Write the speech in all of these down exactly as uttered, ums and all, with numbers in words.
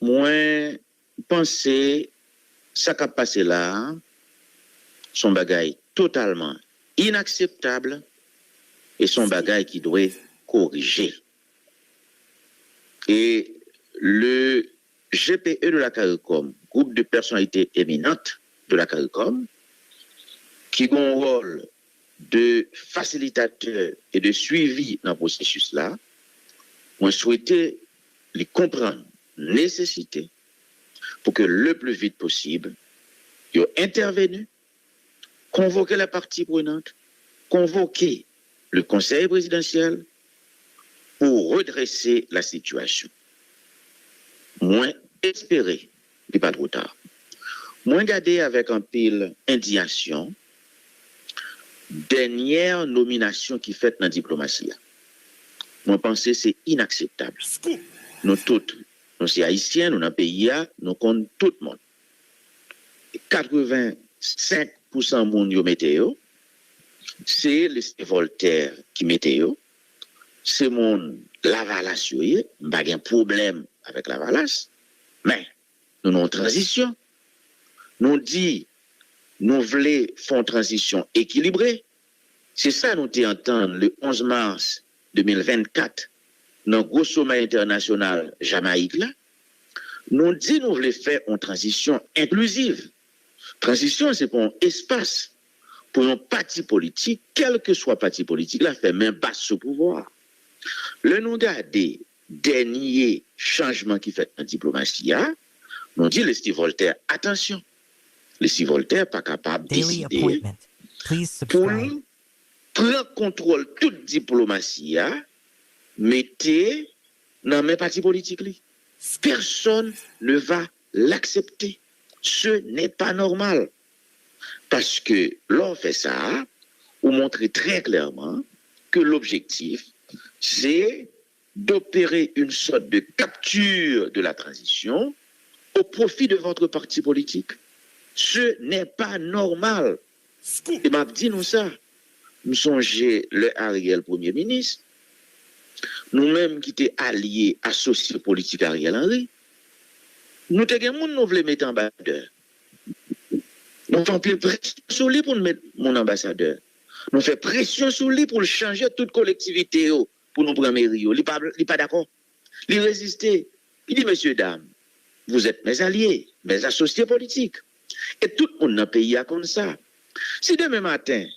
Mwen panse sa k ap pase la a, se yon bagay totalman inakseptab e se yon bagay ki dwe korije. E le G P E de la CARICOM, groupe de personnalités éminentes de la CARICOM, ki gen yon wòl de fasilitatè e de swivi nan pwosesis la, mwen swete li konprann nesesite pou ke le pli vit posib, yo entèveni, konvoke les parties prenantes, konvoke le Conseil présidentiel pou redrese la sitiyasyon. Mwen espere li pa twò ta. Mwen gade avèk anpil endiyasyon dènyè nominasyon ki fèt nan diplomasi a. Mwen panse se inakseptab. Nou tout, nou se Ayisyen, nou nan peyi a, nou konn tout moun. Katrevensenk pousan moun yo mete yo, se Leslie Voltaire ki mete yo, se moun Lavalas yo ye, m pa gen pwoblèm avèk Lavalas, men nou nan yon tranzisyon. Nou di nou vle fè yon tranzisyon ekilibre. Se sa nou te antann le onz mas de mil vennkat nan gwo somè entènasyonal Jamayik la. Nou di nou vle fè yon tranzisyon enkliziv. Tranzisyon se pou yon espas pou yon pati politik, kèlkeswa pati politik la, fè men bas sou pouvwa a. Lè nou gade dènye chanjman ki fèt nan diplomasi a, nou di Leslie Voltaire, atansyon, Leslie Voltaire pa kapab deside pou l pran kontwòl tout diplomasi a, mete nan men pati politik li. Personne ne va l'accepter. Ce n'est pas normal. Paske lè w fè sa, ou montre trè klèman ke lobjektif se d'opérer une sorte de capture de la transition au profit de votre parti politique. Ce n'est pas normal. E m ap di nou sa, m sonje lè Ariel premye minis, nou menm ki te alye asosye politik Ariel Henry, nou te gen moun nou vle mete anbasadè. Nou fè anpil presyon sou li pou n met moun anbasadè. Nou fè presyon sou li pou l chanje tout kolektivite yo pou nou pran meri yo. Li pa, li pa dakò. Li reziste. Li di, mesye dam, vous êtes mes alliés, mes associés politiques. E tout moun nan peyi a konn sa. Si demen maten,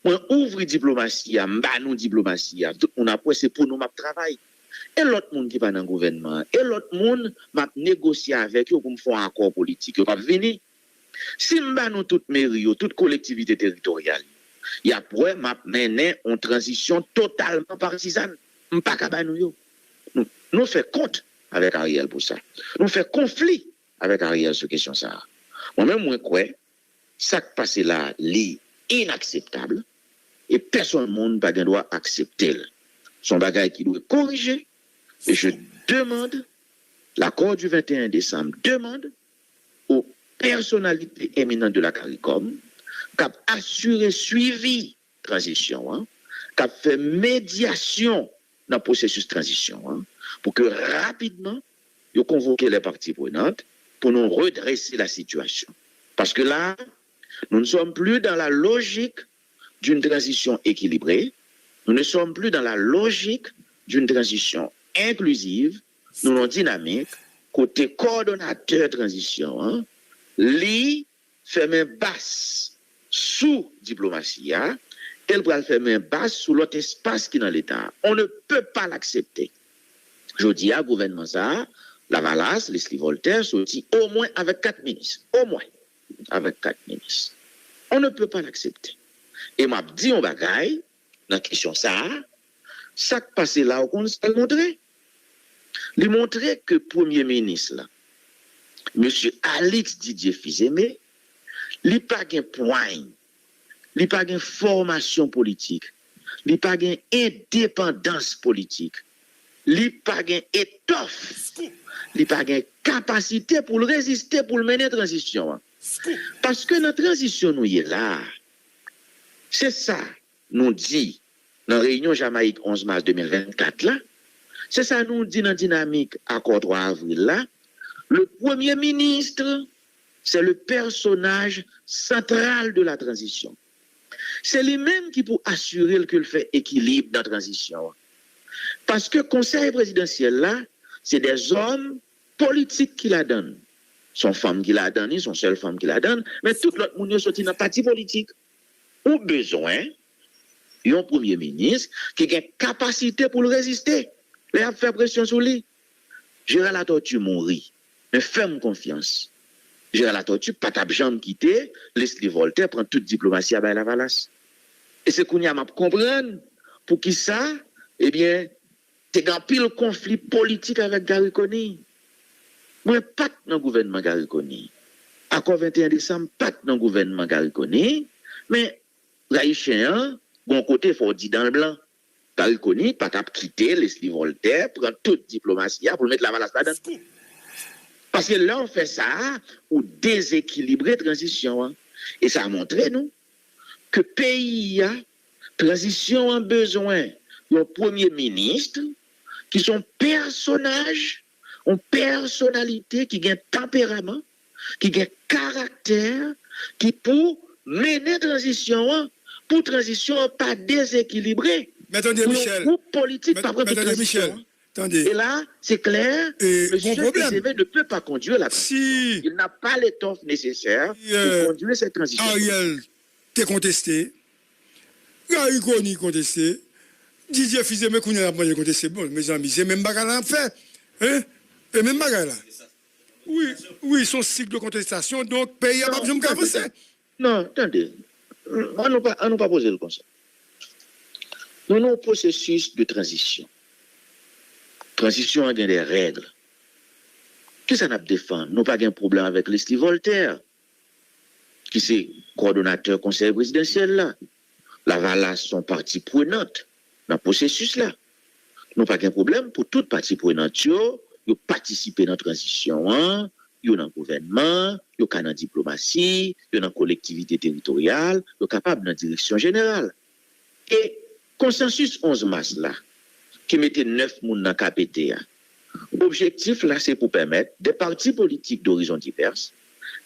mwen ouvri diplomasi a, m ba nou diplomasi a, tout moun ap wè se pou nou m ap travay. E lòt moun ki pa nan gouvènman an, e lòt moun m ap negosye avèk yo pou m fè yon akò politik, yo p ap vini. Si m ba nou tout meri yo, tout kolektivite teritoryal yo, y ap wè m ap mennen yon tranzisyon totalman partizan. M pa ka ba nou yo. Nou, nou fè kont avèk Ariel pou sa. Nou fè konfli avèk Ariel sou kesyon sa a. Mwen menm, mwen kwè sa k pase la a, li inakseptab e pèsonn moun pa gen dwa aksepte l. Se yon bagay ki dwe korije e je demande, l'accord du vingt et un décembre demande aux personnalités éminentes de la CARICOM k ap asire swivi tranzisyon an, k ap fè medyasyon nan pwosesis tranzisyon an, pou ke rapidman yo konvoke les parties prenantes pou nou redrese la sitiyasyon. Paske la, nous ne sommes plus dans la logique d'une transition équilibrée, nous ne sommes plus dans la logique d'une transition inclusive, nou nan yon dinamik kote kowòdonatè tranzisyon an, li fè men bas sou diplomasi a, e l pral fè men bas sou lòt espas ki nan Leta a. On ne peut pas l'accepter. Jodi a, gouvènman sa a, Lavalas, Leslie Voltaire, soti omwen avèk kat minis. Omwen avèk kat minis. On ne peut pas l'accepter. E m ap di yon bagay nan kesyon sa a, sa k pase la, ou konn sa l montre? Li montre ke premye minis la, mesye Alix Didier Fils-Aimé, li pa gen pwany, li pa gen fòmasyon politik, li pa gen endepandans politik, li pa gen etòf, li pa gen kapasite pou l reziste, pou l mennen tranzisyon an. Paske nan tranzisyon nou ye la a, se sa nou di nan reyinyon Jamayik onz mas de mil vennkat la, se sa nou di nan dinamik akò twa avril la, Le Premier ministre, c'est le personnage central de la transition. Se li menm ki pou asire l ke l fè ekilib nan tranzisyon an. Paske konsèy prezidansyèl la, se de zòm politik ki ladan l. Se yon fanm ki ladan li, se yon sèl fanm ki ladan l, men tout lòt moun yo soti nan pati politik. Ou bezwen yon premye minis ki gen kapasite pou l reziste lè y ap fè presyon sou li. Gérard Latortue mouri, men fè m konfyans, Gérard Latortue pa t ap janm kite Leslie Voltaire pran tout diplomasi a bay Lavalas. E se kounye a m ap konprann poukisa, ebyen, te gen anpil konfli politik avèk Garry Conille. Mwen pa t nan gouvènman Garry Conille. Akò venteyen desanm pa t nan gouvènman Garry Conille, men rayichen an, gon kote fò w di dan l blan. Garry Conille pa t ap kite Leslie Voltaire pran tout diplomasi a pou l met Lavalas ladan. Paske lè w fè sa, ou dezekilibre tranzisyon an. E sa montre nou ke peyi a, tranzisyon an bezwen yon premye minis ki se yon pèsonaj, yon pèsonalite ki gen tanperaman, ki gen karaktè, ki pou mennen tranzisyon an, pou tranzisyon an pa dezekilibre, pou yon gwoup politik pa pran tout tranzisyon an. E la, se klè, mesye Fils-Aimé ne peut pas conduire la transition. Il n'a pas l'étoffe nécessaire pour conduire cette transition politique. Te konteste, Garry Conille konteste, Didier Fils-Aimé kounye a l ap mande konteste. Bon, mezanmi, se menm bagay la n ap fè. Hein? E menm bagay la. Wi, wi, se yon sik de kontestasyon, donk peyi a p ap janm ka avanse. Non, tande, ann nou pa, ann nou pa poze l konsa. Nou nan yon pwosesis de tranzisyon. Tranzisyon an gen de règ. Kisa n ap defann? Nou pa gen pwoblèm avèk Leslie Voltaire, ki se kowòdonatè konsèy prezidansyèl la. Lavalas se yon pati prenant nan pwosesis la. Nou pa gen pwoblèm pou tout pati prenant yo, yo patisipe nan tranzisyon an, yo nan gouvènman, yo ka nan diplomasi, yo nan kolektivite teritoryal, yo kapab nan direksyon jeneral. E konsansis onz mas la, ki mete nèf moun nan K P T a, objektif la se pou pèmèt de pati politik dorizon divès,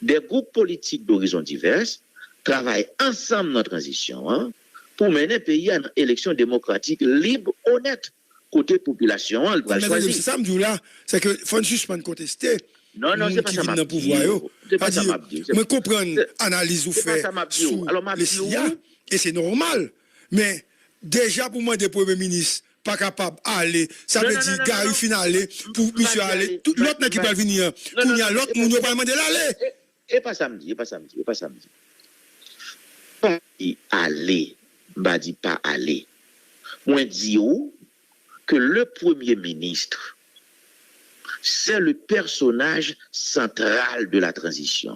de gwoup politik dorizon divès, travay ansanm nan tranzisyon an pou mennen peyi a nan eleksyon demokratik lib, onèt, kote popilasyon an li pral chwazi. Se sa m di w la, se ke fò n sispann konteste moun ki vin nan pouvwa yo. Sa di, mwen konprann analiz ou fè sou Leslie a, e se nòmal. Men, deja pou mande premye minis pa kapab ale, sa vle di Garry fin ale, pou misye ale, tout lòt nèg ki pral vini an, kounye a lòt moun yo pral mande l ale. E pa sa m di, e pa sa m di, e pa sa m di. M pa di ale, m pa di pa ale. Mwen di w ke le premye minis se le pèsonaj santral de la tranzisyon.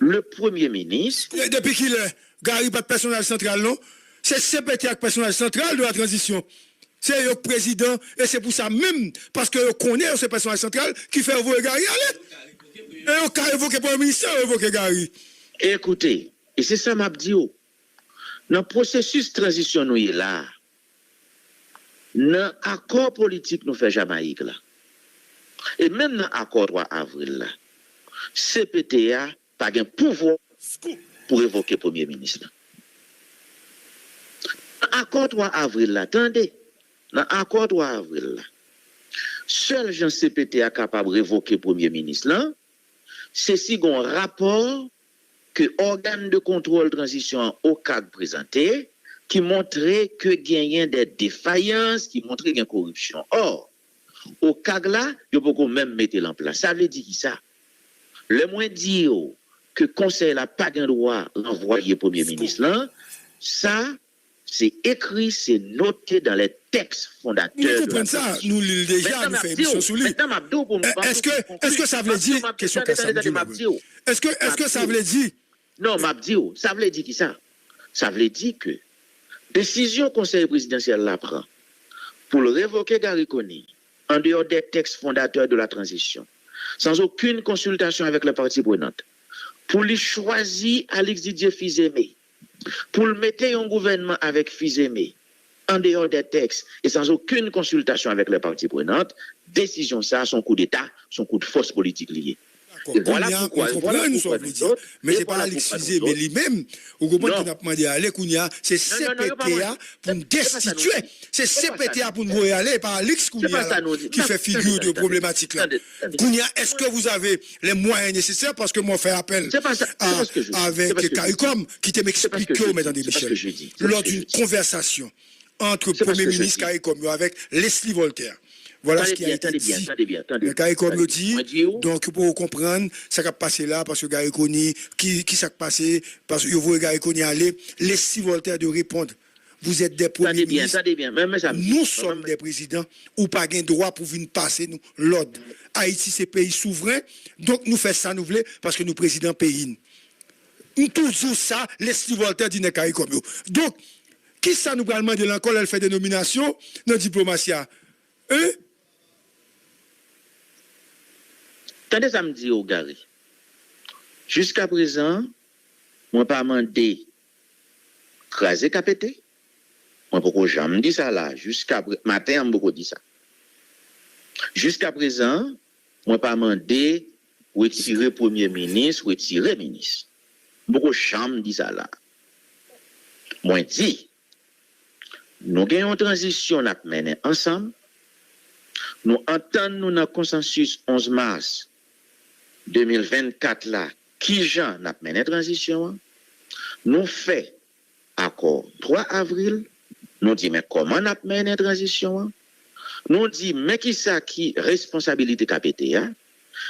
Le premye minis. Depi kilè Garry pa t pèsonaj santral non? Se C P T a k pèsonaj santral de la tranzisyon. Se yo k prezidan e se pou sa menm, paske yo konnen yo se pèsonaj santral ki fè yo voye Garry ale. E yo ka revoke premye minis san yo revoke Garry. Ekoute, e se sa m ap di w, nan pwosesis tranzisyon nou ye la a, nan akò politik nou fè Jamayik la, e menm nan akò twa avril la, C P T a pa gen pouvwa pou revoke premye minis la. Nan akò twa avril la, tande, nan akò twa avril la, sèl jan C P T a kapab revoke premye minis lan, se si gen yon rapò ke ògàn de kontwòl tranzisyon an, OCAG, prezante, ki montre ke genyen de defayans, ki montre gen koripsyon. Ò, OCAG la, yo poko menm mete l an plas. Sa vle di kisa? Lè mwen di w ke konsèy la pa gen dwa ranvwaye premye minis lan, sa, se ekri, se note dans les textes fondateurs de la transition. Mwen konprann sa, nou li l deja, nou fè emisyon sou li. Mentnan, m ap di w pou m konkli. Èske sa vle di, kesyon ka sa m di w la, èske, èske sa vle di, Non, m ap di w, sa vle di kisa? Sa vle di ke desizyon konsèy prezidansyèl la pran pou l revoke Garry Conille, andeyò dè tèks fondatè de la tranzisyon, sans aucune consultation avec les parties prenantes, pou li chwazi Alix Didier Fils-Aimé, pou l mete yon gouvènman avèk Fils-Aimé, en dehors des textes et sans aucune consultation avec les parties prenantes, desizyon sa a se yon koudeta, se yon koudfòs politik li ye. Dakò. Kounye a, mwen konprann sa w vle di. Men se pa Alix Fizeme li menm, ou konprann, ki n ap mande ale kounye a, se CPT a pou n destitye. Se CPT a pou n voye ale, e pa Alix kounye a la ki fè figi de pwoblematik la. Kounye a, est-ce que vous avez les moyens nécessaires? Parce que moi, fè apèl avèk CARICOM, ki te m eksplike w, Mèt André Michel, lors d'une conversation entre Premye Minis CARICOM yo avèk Leslie Voltaire. Voilà ce qui a été dit. Men CARICOM yo di, donk, yo poko konprann sa k ap pase la, paske Garry Conille, ki, ki sa k pase, paske yo voye Garry Conille ale, Leslie Voltaire de répondre. Vous êtes des premiers ministres, nous sommes des présidents, ou pa gen dwa pou vin pase nou lòd. Ayiti se peyi souvren, donk nou fè sa nou vle, paske nou prezidan peyi n. M toujou sa, Leslie Voltaire di nèg CARICOM yo. Donk, kisa nou pral mande l ankò lè l fè denominasyon nan diplomasi a? Hein? Tande sa m di w, Garry. Jiska prezan, mwen pa mande kraze ka pete. Mwen poko janm di sa la. Jiska pre, maten an, m poko di sa. Jiska prezan, mwen pa mande retire premye minis, retire minis. M poko janm di sa la. Mwen di, nou gen yon tranzisyon n ap mennen ansanm. Nou antann nou nan konsansis onz mas de mil vennkat la, kijan n ap mennen tranzisyon an. Nou fè akò twa avril, nou di men kòman n ap mennen tranzisyon an. Nou di men kisa ki responsabilite K P T a,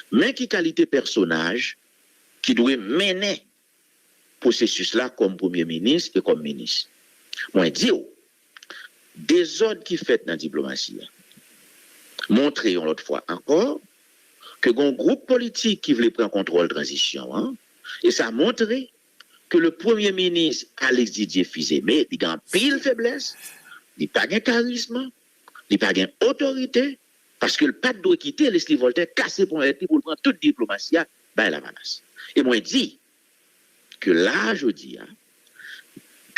men ki kalite pèsonaj ki dwe mennen pwosesis la kòm premye minis e kòm minis. Mwen di w, dezòd ki fèt nan diplomasi a montre yon lòt fwa ankò ke gen yon gwoup politik ki vle pran kontwòl tranzisyon an, e sa montre ke le premye minis Alex Didier Fils-Aimé, li gen anpil feblès, li pa gen karizm, li pa gen otorite, paske l pa t dwe kite Leslie Voltaire kase ponyèt li pou l pran tout diplomasi a bay Lavalas. E mwen di ke la a jodi a,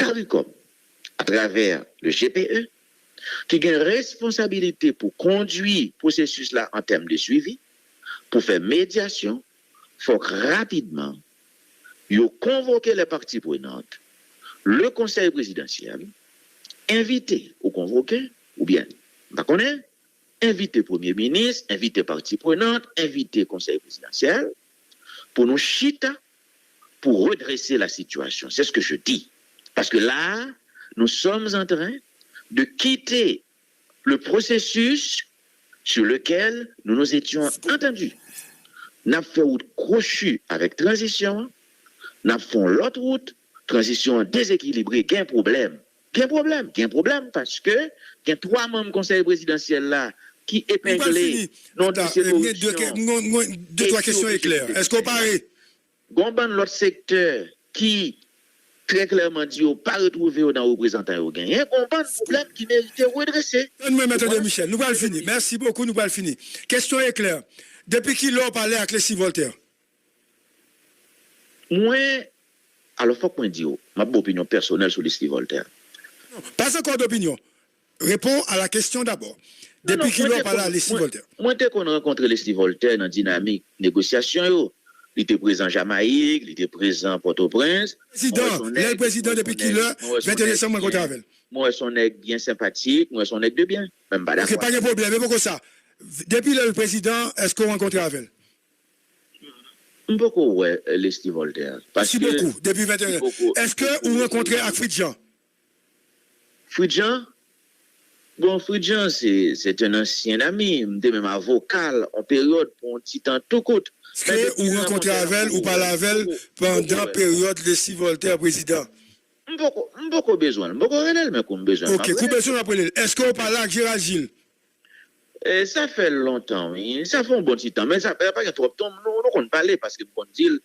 CARICOM, atravè le G P E, ki gen responsabilite pou kondui pwosesis la an tèm de swivi, pou fè medyasyon, fòk rapidman yo konvoke les parties prenantes, le konsèy prezidansyèl, envite ou konvoke, oubyen, m pa konnen, envite premye minis, envite pati prenant, envite konsèy prezidansyèl, pou nou chita, pour redresser la situation. C'est ce que je dis. Parce que là, nous sommes en train de quitter le processus sur lequel nous nous étions entendus. N ap fè wout kwochi avèk tranzisyon an, n ap fè yon lòt wout, tranzisyon an dezekilibre, gen pwoblèm. Gen pwoblèm, gen pwoblèm paske gen twa manm konsèy prezidansyèl la ki epengle non dosye koripsyon. Gen de twa kesyon eklè. Èske w pare? Gon bann lòt sektè ki trè klèman di yo pa retwouve yo nan reprezantan yo genyen. Gon bann pwoblèm ki merite redrese. Tann mwen, Mèt André Michel, nou pral fini. Mèsi bokou, nou pral fini. Kesyon eklè. Depi kilè w pale ak Leslie Voltaire? Mwen, alò fòk mwen di w, m ap ba opinyon pèsonèl sou Leslie Voltaire. Pas ankò dopinyon. Réponds à la question d'abord. Depi kilè w pale a Leslie Voltaire? Mwen te konn rankontre Leslie Voltaire nan dinamik negosyasyon yo. Li te prezan Jamayik, li te prezan Pòtoprens. Prezidan, lè l prezidan depi kilè? Venteyen desanm mwen rankontre avè l. Mwen wè se yon nèg byen senpatik, mwen wè se yon nèg de byen. Men m pa dakò. Ok, pa gen pwoblèm, e poko sa. Depi lè l prezidan, èske w rankontre avè l? M poko wè Leslie Voltaire. Paske. Mèsi bokou. Depi venteyen. Èske ou rankontre ak Fritz Jean? Fritz Jean? Bon, Fritz Jean, se, se te yon ansyen ami. M te menm avoka l yon peryòd pou yon ti tan tou kout. Èske ou rankontre avè l, ou pale avè l pandan peryòd Leslie Voltaire prezidan? M poko, m poko bezwen l. M poko rele l, men kou m bezwen l, m ap rele l. Ok, kou bezwen l, w ap rele l. Èske w pale ak Gérald Gilles? E, sa fè lontan, wi. Sa fè yon bon ti tan. Men sa, pa gen twòp tan, nou, nou konn pale, paske m konn di l,